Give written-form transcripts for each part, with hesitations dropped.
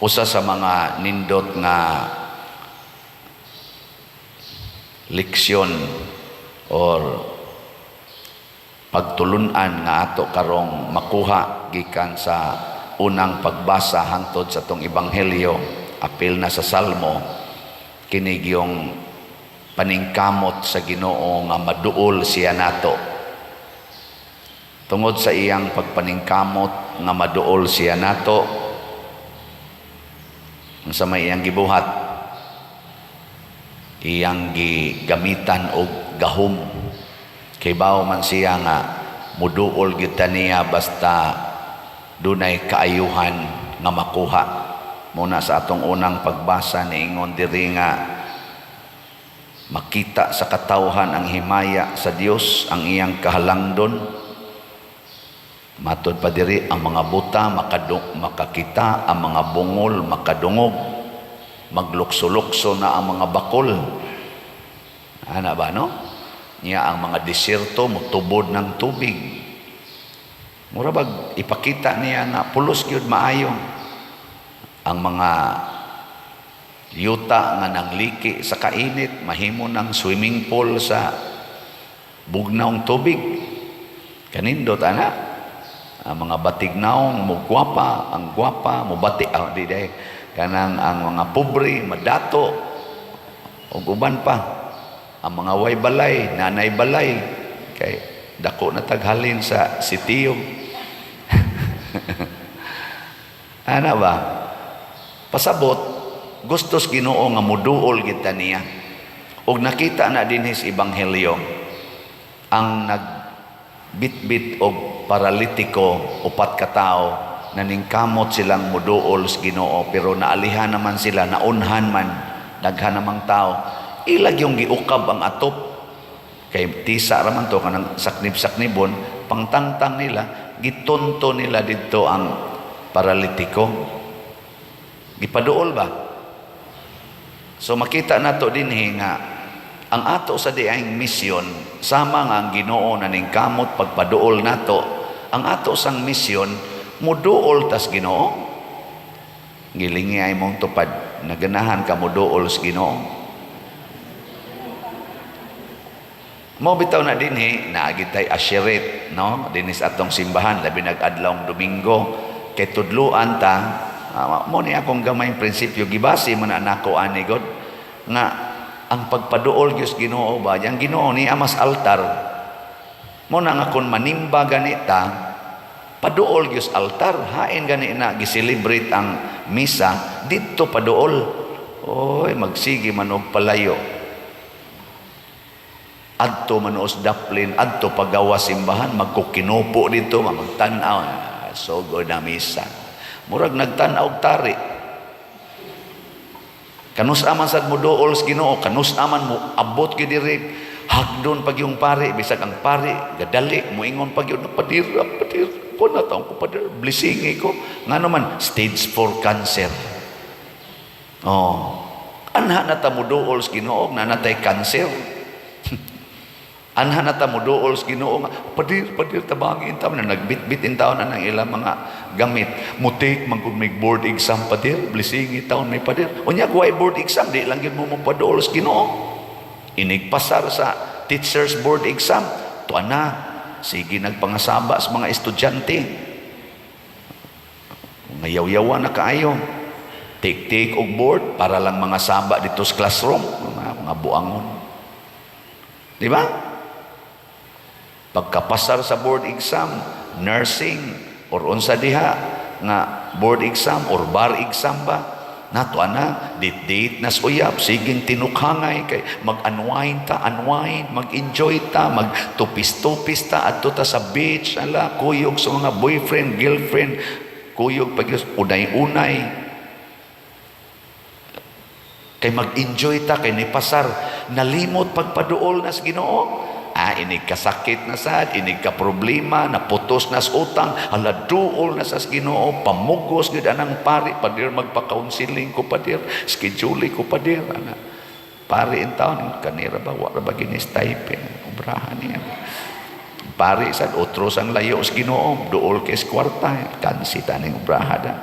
Usa sa mga nindot nga leksyon or pagtulunan nga ato karong makuha gikan sa unang pagbasa hangtod sa atong ebanghelyo, apil na sa Salmo, kini yung paningkamot sa Ginoo nga maduol siya nato. Tungod sa iyang pagpaningkamot nga maduol siya nato, unsa may iyang gibuhat? Iyang gigamitan og gahom. Kay bawo man siya nga muduol gyud ta niya basta dunay kaayuhan nga makuha. Muna sa atong unang pagbasa, niingon diri nga makita sa katawhan ang himaya sa Dios, ang iyang kahalangdon. Matod pa diri, ang mga buta makakita, ang mga bungol makadungog, maglukso-lukso na ang mga bakol. Ana ba, no? Niya ang mga disyerto mutubod ng tubig. Mura bag ipakita niya nga pulos gyud maayo ang mga yuta nga nangliki sa kainit, mahimo ng swimming pool sa bugnawng tubig. Kanindot ana. Ang mga batignaong mo gwapa, ang gwapa mo bati, ah, di day kanang ang mga pobre madato ug uban pa. Ang mga way balay, nanay balay, kay dako na taghalin sa sitiyo. Ana ba? Pasabot, gustos Ginoo nga muduol kita niya. Ug nakita na dinhi sa ebanghelyo ang nagbitbit og paralitiko, upat ka tawo, naningkamot silang muduol sa Ginoo, pero naalihan naman sila, naunhan man, daghan namang tao. Ilag yung giukab ang atop kay tisa ra man to, kanang saknib-saknibon, pangtangtang nila, gitunto nila didto ang paralitiko, gipaduol ba. So makita nato dinhi nga ang ato sa diayng misyon, sama nga ang Ginoo naningkamot pagpaduol nato, ang ato sang misyon, muduol tas Ginoo. Gilingi ay mong tupad, naganahan ka muduol sa Ginoo? Mo bitaw na dinhi naagi tay ashiret, no, dinhi sa atong simbahan, labi nag-adlawng Domingo, kay tudluan ta. Mo ni akong gamayng prinsipyo, gibase man na nako ani god nga ang pagpaduol gyud sa Ginoo ba, ang Ginoo ni amas altar. Mo na nga kung manimba ganita, paduol gyud sa altar. Hain gani na gi-celebrate ang misa didto, paduol. Oy, magsige man og palayo, adto man os daplin, adto pagawa simbahan, magkukinupo dito, magtan-aw, sugod na misa, murag nagtan-aw og tari. Kanus aman sad mo duol sa Ginoo, kanus aman mo abot gyud diri, hagdon pag yung pari, bisag ang pari gadali, moingon pag yun, "Padir, padir, ko na taong ko, padir, blessing ko." Ngano man, stage 4 cancer. Oh, anha na ta mo duol sa Ginoo na natay cancer. Anha na ta mo duol sa Ginoo nga, "Padir, padir, tabangin ta na nagbitbit in taon na ng ilang mga gamit. Mo-take man kung may board exam, padir, blessing taon may padir." Unya way board exam, di lang gyud mo mopaduol sa Ginoo. Inigpasar sa teachers board exam, tuwa na, sige nagpangasaba sa mga estudyante. Ngayawyawa na kaayo. Take-take og board para lang mga saba dito sa classroom, mga buangon. Di ba? Pagkapasar sa board exam, nursing, or unsa diha nga board exam or bar exam ba, nato ana, date-date na sa uyab, siging tinukhangay kay mag-unwind ta, unwind, mag-enjoy ta, magtupis-tupis ta, adto ta sa beach, ala, kuyog sa mga boyfriend, girlfriend, kuyog pag unay-unay. Kay mag-enjoy ta, kay nipasar, nalimot pagpaduol na sa Ginoo. Ah, inig kasakit na sad, inig ka problema, naputos na sa utang, hala, duol na sa Ginoo, pamugos gyud anang pari, "Padir, magpa-counseling ko, padir, schedule ko, padir," ana. Pari in taon, kanira ba, wa ra ba gini stipend, obrahan niya. Pari sad, otros ang layo sa Ginoo, duol kay sa kwarta, kansi taning obraha da.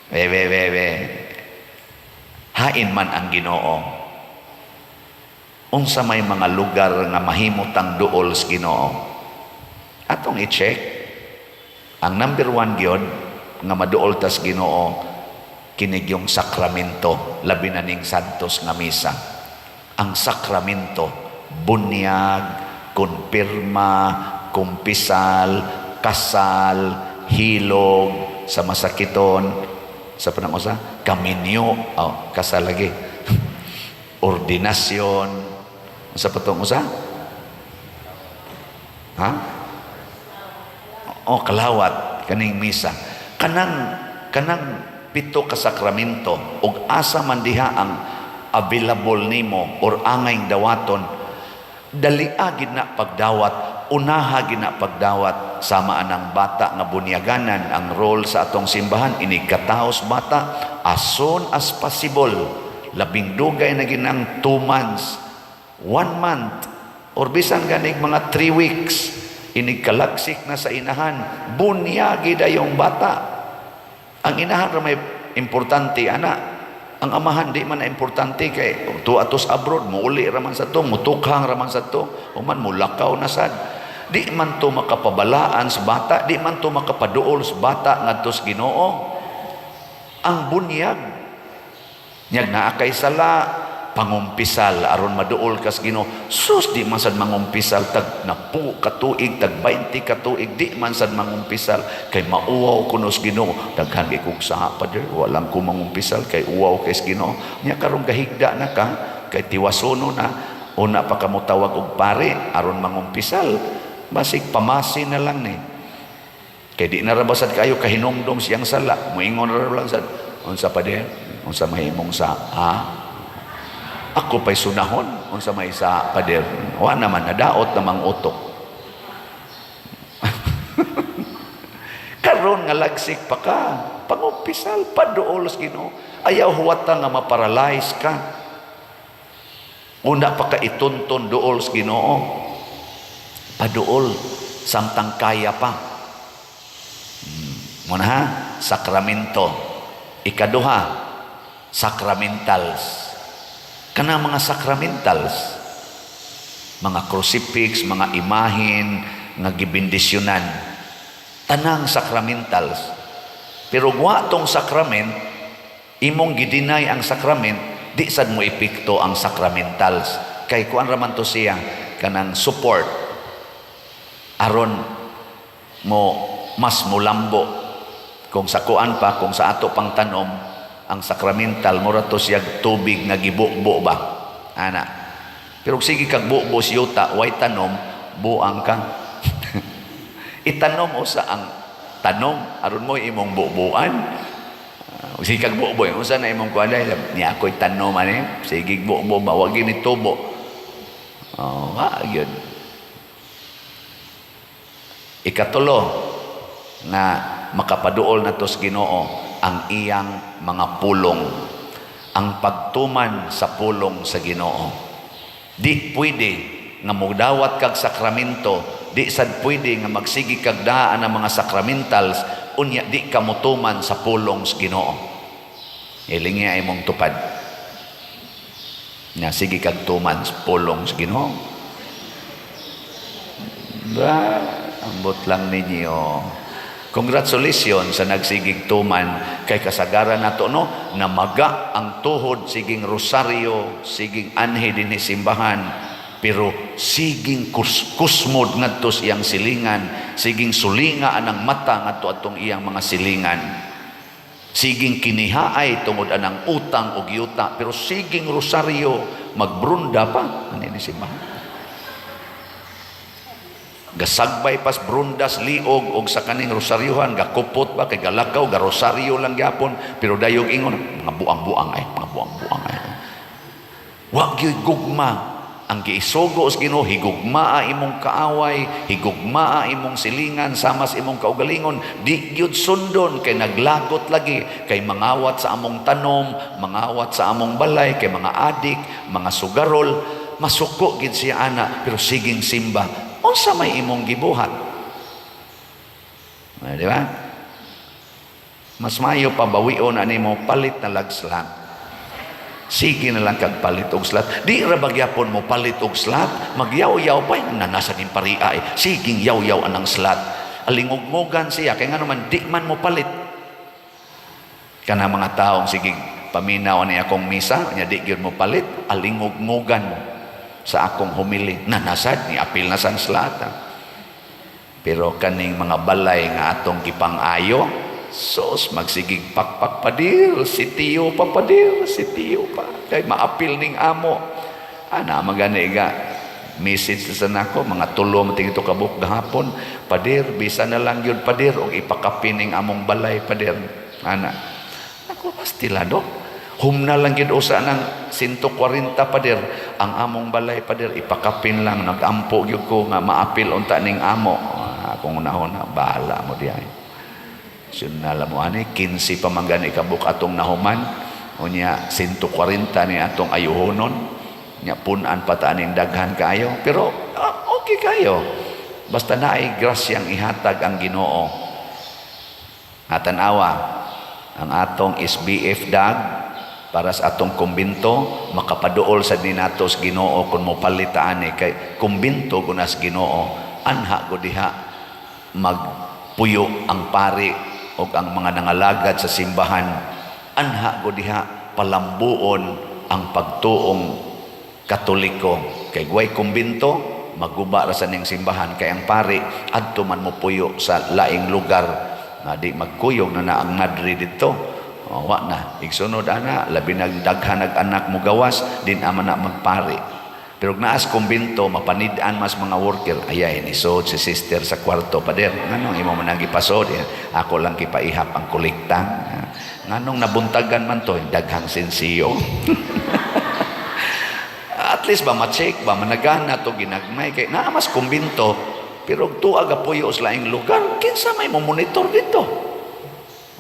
Be, be, be, be. Hain man ang Ginoo. Unsa may mga lugar nga mahimutang duol sa Ginoo? Atong i-check. Ang number one gyud nga maduol tas Ginoo, kini yung sakramento, labi na ning Santos nga Misa. Ang sakramento, bunyag, kumpirma, kumpisal, kasal, hilog sa masakiton, sa panang usa, kaminyo, oh, kasal lagi. Ordinasyon, sa patong usa? Ha? Oh, kalawat kaning misa. Kanang pito ka sakramento ug asa man diha ang available nimo or angay dawaton, dalia gid na pagdawat, unaha gid na pagdawat. Sama anang bata nga bunyaganan, ang role sa atong simbahan, inig kataos bata as soon as possible, labing dugay na ginang 2 months, 1 month, or bisan ganig mga 3 weeks, inig kalagsik na sa inahan, bunyagi dayong bata. Ang inahan ra may importante ana. Ang amahan di man na importante kay tu atos abroad, muuli ra man sa to, mutukhang ra man sa to, human mulakaw na sad. Di man to makapabalaan sa bata, di man to makapaduol sa bata ngadto sa Ginoo. Ang bunyag, nyag naa kay sala, pangumpisal aron maduol kas Ginoo. Sus, di man sad mangumpisal tag napu ka tuig, tag 20 ka tuig, di man sad mangumpisal kay mauwaw kuno sa Ginoo. Daghan kay kog sala, Pader, walang ko mangumpisal kay uwaw kay sa Ginoo. Nya karong gahigda na ka, kay tiwasono na, una pa ka motawag og pare aron mangumpisal. Basig pamasi na lang ni. Kay di na ra basad kayo kahinumdom siyang sala. Moingon ra lang sad, "Unsa, Pader? Unsa mahimong sa, ha? Ako pa'y sunahon, unsa may sa, Pader?" Wa naman, nadaot namang utok. Karon nga lagsik pa ka, pangumpisal, paduol sa Ginoo. Ayaw huwata nga maparalyze ka. Una pa ka itunton duol sa Ginoo. Paduol samtang kaya pa. Muna ha, sakramento. Ikaduha, sacramentals. Kana mga sacramentals, mga crucifix, mga imahin nga gibendisyonan. Tanang sacramentals. Pero wa tong sacrament, imong gideny ang sacrament, di sad mo epekto ang sacramentals. Kay kuan ra man to siya, kanang support aron mo mas mulambo. Kung sa kuan pa, kung sa ato pang tanom, ang sacramental mura to siya tubig nga gibubo ba ana. Pero sige kag bubo si yuta, way tanom, buang ka. Itanom usa ang tanom aron mo imong bubuan. Sige kag bubo, unsa na imong kuan ni ako'y tanom ani, sige bubo ba, wag ni tubo. Oh, wa gyud. Ikatulo nga makapaduol na to sa Ginoo, ang iyang mga pulong, ang pagtuman sa pulong sa Ginoo. Di pwede nga mudawat kag sakramento, di sad pwede nga magsigi kag daan ang mga sacramentals, unya di ka motuman sa pulong sa Ginoo. Ilingi ay mong tupad. Nga sige kag tuman sa pulong sa Ginoo. Ba, ambot lang ninyo. Congratulations sa nagsigig tuman kay kasagaran nato, no, namaga ang tuhod, siging rosaryo, siging anhi dinhi simbahan, pero siging kusmod ngadto sa iyang silingan, siging sulinga anang mata ngadto atong iyang mga silingan, siging kinihaay tungod anang utang og yuta, pero siging rosaryo, magbrunda pa ani ni simbahan, gasagbay pas brundas liog og sa kaning rosaryuhan, gakupot ba kay galakaw, garosaryo lang gyapon, pero dayog ingon, "Mga buang-buang ay, mga buang-buang ay." Wa gyud gugma. Ang giisugo sa Ginoo, higugmaa imong kaaway, higugmaa imong silingan sama sa imong kaugalingon. Di gyud sundon kay naglagot lagi, kay mangawat sa among tanom, mangawat sa among balay, kay mga adik, mga sugarol, masuko gid siya ana, pero siging simba. Unsa may imong gibuhat? Ay, di ba? Mas maayo pa bawion ani mo, palit na lag slot. Sige na lang kag palit og slot. Di ra bagyapon mo palit og slot, magyaw-yaw pa nanasa ning paria eh. Siging yaw-yaw anang slot. Alingog-ngogan siya kay ngano man di man mo palit. Kana mga taong sige paminaw ani akong misa, nya di gyud mo palit, alingog-ngogan sa akong homily. Nanasad ni apil na sang slot. Ah. Pero kaning mga balay nga atong gipang-ayo, sos, magsigig pakpak, "Padir, si Tiyo pa, padir, si Tiyo pa. Kay maapil ning amo." Ana, magani ga. Message sa nako, mga tulo mating ito kabuk gahapon. "Padir, bisa na lang yun, padir, og ipakapin ning among balay, padir." Ana. Ako, pastilado. "Humna lang gyud usa ng 140, padir. Ang among balay, padir, ipakapin lang. Nagampo gyud ko nga maapil unta ning amo." Ah, akong unahon, bahala mo diay. Sunala mo ani, 15 pa man gani kabuk atong nahuman. Unya 140 ni atong ayuhonon. Nya punan pa ta aning daghan kaayo. Pero okay kayo. Basta naay grasyang ihatag ang Ginoo. Atanawa ang atong SBF dag para sa atong kumbinto, makapaduol sa dinatos Ginoo kung mo palitaan ni kay kumbinto gunas Ginoo, anha go diha magpuyo ang pari o ang mga nangalagad sa simbahan, anha go diha palambuon ang pagtuong Katoliko, kay way kumbinto, maguba ra sa ning simbahan, kay ang pari adto man mo puyo sa laing lugar nga di magkuyog na na ang madre didto. Oh, wa na igsunod ana, labi nag daghan nag anak mo gawas din ama na magpari. Pero kung naas kumbinto, mapanid-an mas mga worker. "Ayay, nisod si sister sa kwarto, pader." "Nganong imo man ang gipasod?" "Eh, ako lang gipaihap ang kolekta." "Nganong nabuntagan man to?" "Daghang sensiyo." At least ba, ma-check ba, managana to ginagmay. Kay naa mas kumbinto, pero tuag puyo sa laing lugar, kinsa may mo monitor dito?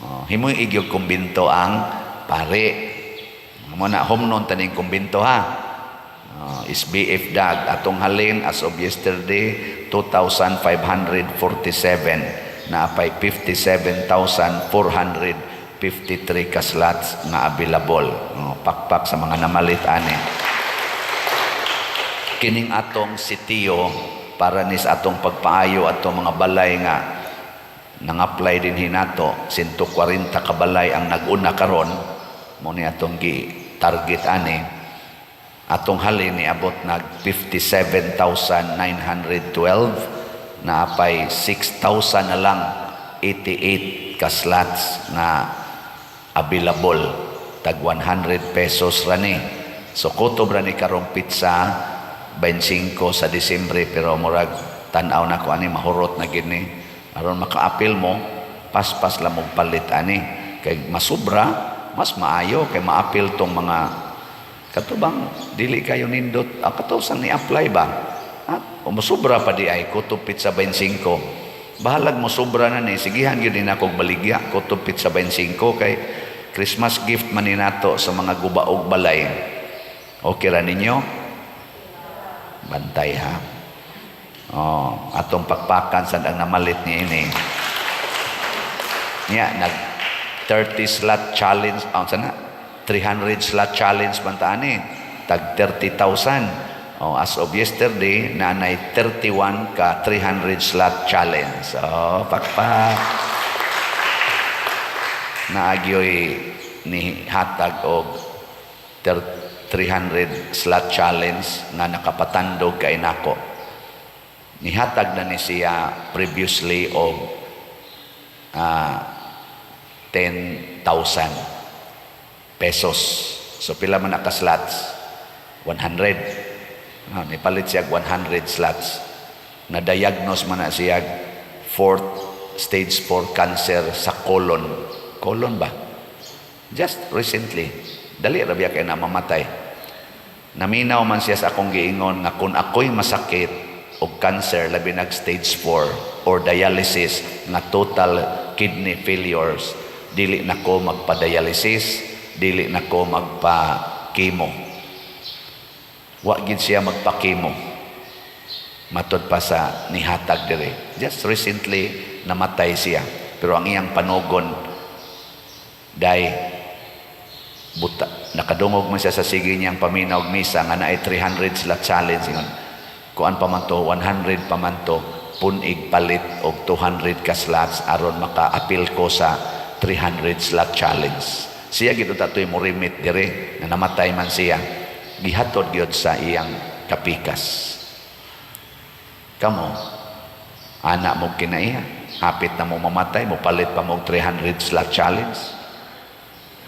Oh, himoy igyog kumbinto ang pare. Mo na humnon taning kumbinto ha. SBF dag atong halin as of yesterday, 2,547 na apay 57,453 ka slots nga available. Oh, pakpak sa mga namalit ani. Kining atong sitio para nis atong pagpaayo atong mga balay nga nang-apply din hinato, 140 ka balay ang nag-una karon mo ni atong gi target ani. Atong halin niabot nag 57,912 na apay 6,000 na lang 88 ka slots nga available. Tag 100 pesos rani, so kutob rani karong petsa 25 sa Disyembre, pero murag tan-aw na ko ani, mahurot na gini. Aron makaapil mo, paspas lang mong palit ani, kay masubra mas maayo kay maapil tong mga katubang dili kayo nindot, ah, kato sang ni-apply ba at o masubra pa di ay kutob sa 25. Bahalag mo sobra na ni, sigihan gyud ni nako baligya kutob sa 25 kay Christmas gift man ni nato sa mga gubaog balay. Okay ra ninyo? Bantay ha. Oh, atong pakpakan sa ang namalit ni ini. Niya nag 30 slot challenge, oh, sana 300 slot challenge bantaan ni tag 30,000. Oh, as of yesterday, nanay 31 ka 300 slot challenge. Oh, pakpak. Naagyoy ni hatag og 300 slot challenge nga nakapatandog kay nako. Nihatag na ni siya previously og 10,000 pesos. So pila man naka slots? 100. Ah, nipalit siya 100 slots. Na-diagnose man na siya fourth stage 4 cancer sa colon. Colon ba? Just recently. Dali ra biya kay na mamatay. Naminaw man siya sa akong giingon nga kung ako'y masakit og cancer, labi nag stage 4 or dialysis nga total kidney failures, dili na ko magpa-dialysis, dili na ko magpa-chemo. Wa gid siya magpa-chemo matod pa sa nihatag dire. Just recently namatay siya, pero ang iyang panugon Day, buta, nakadungog man siya sa sige niyang paminaw og misa nga naay 300 slot challenge. Ingon, kuan pa man to, 100 pa man to, punig palit og 200 ka slots aron maka-apil ko sa 300 slot challenge. Siya gid unta to'y mo remit dire nga namatay man siya, gihatod gyud sa iyang kapikas. Kamo, ana mo kinaiya, hapit na mo mamatay, mo palit pa mo og 300 slot challenge,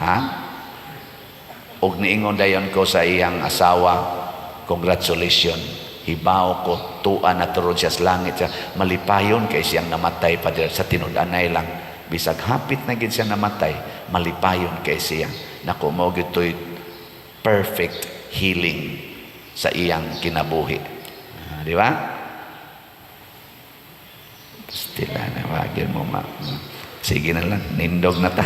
ha? Og niingon dayon ko sa iyang asawa, "Congratulations." Hibaw ko tua na turon siya sa langit siya. Malipayon kay siyang namatay pa dira sa tinud-anay lang. Bisag hapit na gid siya namatay, malipayon kay siya. Nako, mao gid to'y perfect healing sa iyang kinabuhi. Ah, di ba? Stila na wagin mo ma. Sige na lang, nindog na ta.